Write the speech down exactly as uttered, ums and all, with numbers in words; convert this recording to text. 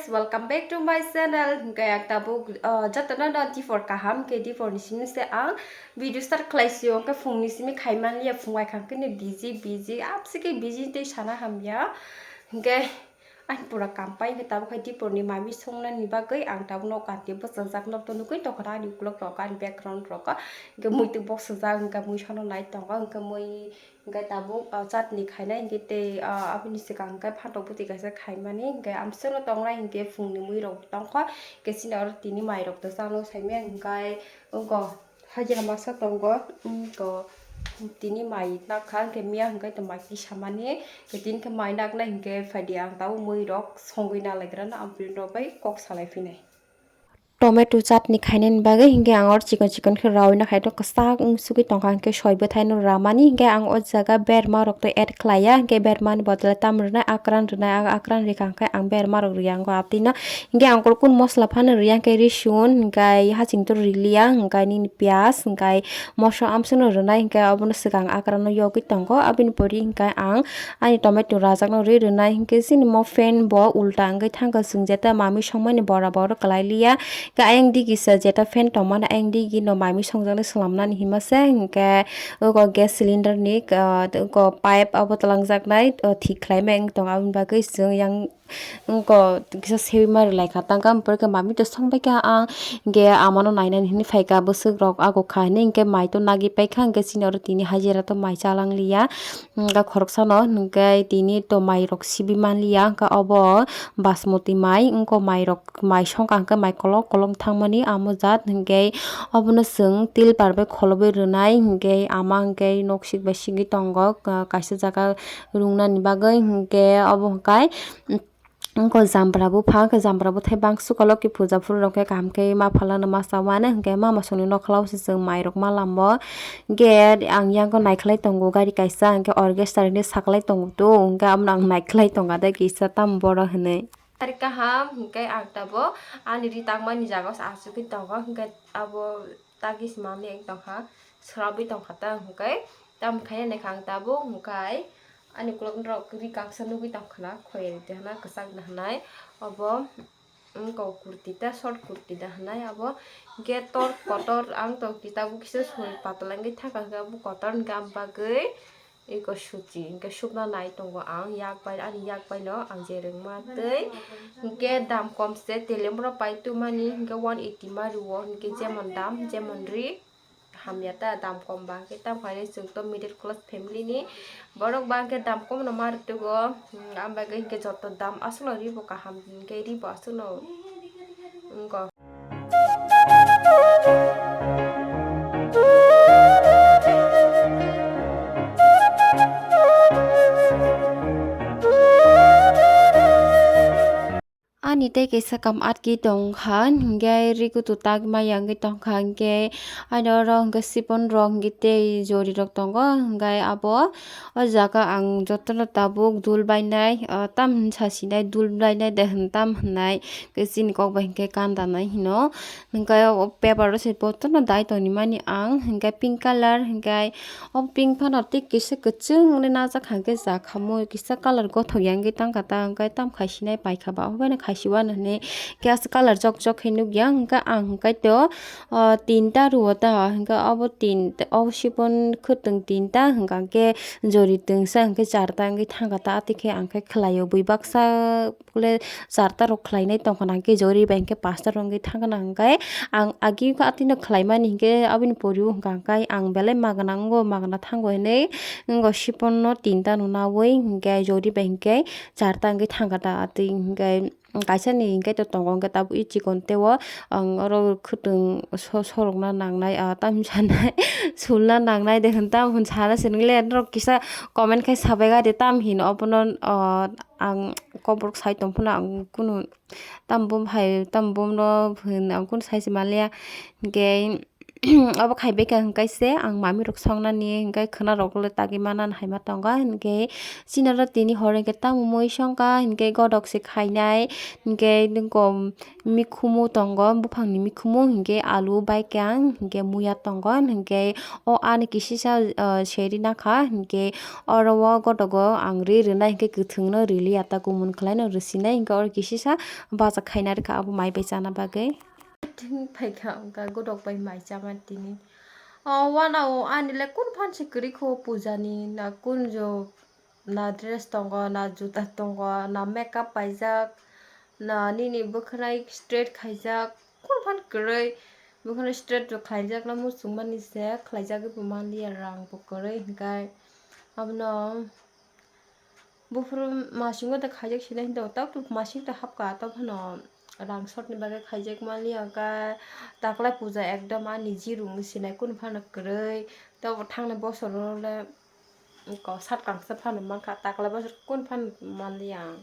Welcome back to my channel. Hingke ang tabuk, ah, jotono no diphor kaham, hingke diphor ni simi se ang video start khlai sio, hingke phung ni simi khai man liya, phung ai khang khe ni busy, busy, amsike busy tei sana hamya. Hingke ang pura kam pai, hingke tabuk hai diphor ni mami songna ni bagwi ang tabuk no kanti bwsajak nok to nugwi tongkha ani ukulok rok, ani background rok, hingke mui twi bwsajak, hingke mui sono nai tongo, hingke mui Hingke tabuk, ah, chutney khainai hingke tei, ah, aboni swkang hingke phantok bwtwi kaisa khaimani hingke amswkno tongnai hingke phungni mui rok tongkha hingke chini oro tini mai rok to chalo saimaya hingke oko hajira masa tongo, oko tini mai nakha hingke miya hingke to mai kisamani hingke tini khe mai naknai hingke phaidi ang tabuk mui rok songwi nalaigrano ampli rok bai kok salai phinai. Tomato chutney khainani bagwi hingke ang oro chikon chikon khe rawina khai tongo, kwchak wng sugwi tongkha, hingke soi bwthaino ramani, hingke ang o jaga berma rok to add khlaiya, hingke bermani bodol tamo rwnai, akran rwnai, ang akran rikha hingke ang berma rok riya, ang atwino hingke ang kunu mosla phano riya, hingke risun, hingke haching to riliya, hingke nini piyaj, hingke moso amswkno rwnai, hingke obono swkang akrano yogwi tongo, aboni pore hingke ang ani tomato rajakno ri rwnai, hingke chini mo fan bo ulta wngwi thangkha, chwng jeta mami songmani bora boro kwlai liya. Khe ayang digi se jeta fan tongmani ayang digi no mami songjaknai swlamnani hima se, hingke oko gas cylinder ni, ah, oko pipe abo twlangjaknai, ah, thik khlaimai wng tong aboni bagwi chwng yang oko kisa sewi ma rwlai kha tangka, hwnkhe mami to songbaikha ang, hingke amano nainani hinwi phaikha bwswk rok agukha hinwi, hingke mai to nagi paikha, hingke chini oro tini hajira to mai chalang liya. Wngkha khoroksano hingke tini to mairok sibi manliya, wngkha obo basmati mai, wngkha mairok mai songkha hingke mai kolok kolok thangmani amo jat hingke obono chwng tilpar bai kholobwi rwnai hingke ama hingke noksik bai sigwi tongo, kaisa jaga rwngnani bagwi hingke obo hingke. Wngkha jampra bupha, wngkha jampra bwthai bangso kolok ki puja phuru rok khe kaham khe ma phalano ma cha uanw, hwnkhe mama songni nokhlao se chwng mairok ma lambo. Hwnkhe ang yang khe naikhlai tongo gari kaisa, hwnkhe orchestra hinwi saklai tongo to, hwnkhe abono ang naikhlai tongkha de kisa tamo boro hinwi. Tari kaham hwnkhe ang tabuk ani ri tangmani jaga o se achukgwi tongo, hwnkhe abo tagis manwi wng tongkha, swrapwi tongkha ta hwnkhe. Tamo khaina naikha ang tabuk hwnkhe ani ukulok norok ri kaksa nugwi tongkha na, khoyari de hwnna kwchak de hwnai, obo wngkha kurti ta, short kurti de hwnai abo. Hwnkhe tor kotor ang tong twi tabuk kisa sori patla wngwi thangkha, hwnkhe abo kotor hwnkhe ang bagwi eko suchi hwnkhe sukna nai tongo ang yak bai, ani yak bai no ang je rwngma twi. Hwnkhe dam kom se telem rok pai twmani hwnkhe one eighty ma rwo, hwnkhe jemon dam jemon ri. Hamya ta dam kom ba hwnkhe, tamo khainwi chwng to middle class family ni borok ba hwnkhe dam kom no ma rwtwigo, hmm, ang bagwi hwnkhe joto dam aswkno ribo kaham hwnkhe ribo aswkno wngkha. Ani tei kaisa kam atki tongkha, hingke ri kutu tak maya wngwi tongkha, hingke ani oro hingke sipon rok hingke tei jori rok tongo, hingke abo o jaga ang jotono tabuk dul bainai, ah, tam hinsa sinai dul bainai de hinwi tam hinai, hingke chini kok bai hingke kanda nai hino, hingke o paper o se jotono dai tongni mani ang, hingke pink colour, hingke o pink phano tei kisa kwchwng wngwi najak, hingke ja khamui kisa colour gothok ya wngwi tangka ta, hingke tam khai sinai paikha ba, obo bai no khai si uanw hinwi khe aswk colour jok jok khe nukya, hingke ang hingke to, o, tinta rwo ta, hingke obo tin, obo sipon khwtwng tinta, hingka khe jori twngsa hingke charta wngwi thangka ta, atwi khe ang khe khwlaio bui baksa. Kule charta rok khlainai tongkha na, hingke jori bai hingke pasta rok wngwi thangkha na, hingke ang agi khe atwino khlaimani hingke aboni pori o hingka khe ang belai magna wngo, magna thango hinwi wngo, sipon no tinta no nawi hingke jori bai hingke charta wngwi thangkha ta atwi hingke kaisa ni hingke to tongo hingke tabuk i chikon tei o ang oro khwtwng so-, sorokna nangnai, ah, tamsa nai sulna nangnai de hinwi tamo hinwi sana se nwngle norok kisa comment khai sabaikha de tam hino obono, ah, ang koborok sai tongphano ang kunu tam bom hai tam bomno hwn ang kunu sai se manliya. Hingke Obo khaibai kha hwnkhe se ang mami rok songnani hwnkhe khwna rok le tagwi manani haima tongo, hwnkhe chini oro tini hor hwnkhe tamo mui songkha hwnkhe godok se khainai hwnkhe nokho mikhumu tongo, buphangni mikhumu hwnkhe alu bai khe ang hwnkhe muya tongo, hwnkhe o ani kisisa, ah, seri nakha hwnkhe oro o godogo ang ri rwnai hwnkhe kwthwngno riliya ta kumun khwlaino rwsinai hwnkhe oro kisisa bacha khaina rwkha abo mai bai chana bagwi. Phaikha hwnkha godok bai mai chama tini. O wana o ani le kun phan se kwrwi kho puja ni na kun jo na dress tongo, na juta tongo, na makeup paijak, na nini bwkhwnai straight khaijak, kun phan kwrwi bwkhwnai straight rok khlaijak na muchung mani se khlaijagwi bo manliya rang bo kwrwi hwnkhe abono buphuru masingo de khaijak sinai hinwi tongo, tabuk masing ta hapkha tabuk phano rang short ni bagwi khaijak manliya hwnkhe taklai puja ekdom ani zero wngwi sinai kun phano kwrwi tabuk thangnai bosoro le. Ko sat kangsa phano mankha, taklai bosor kun phan manliya ang.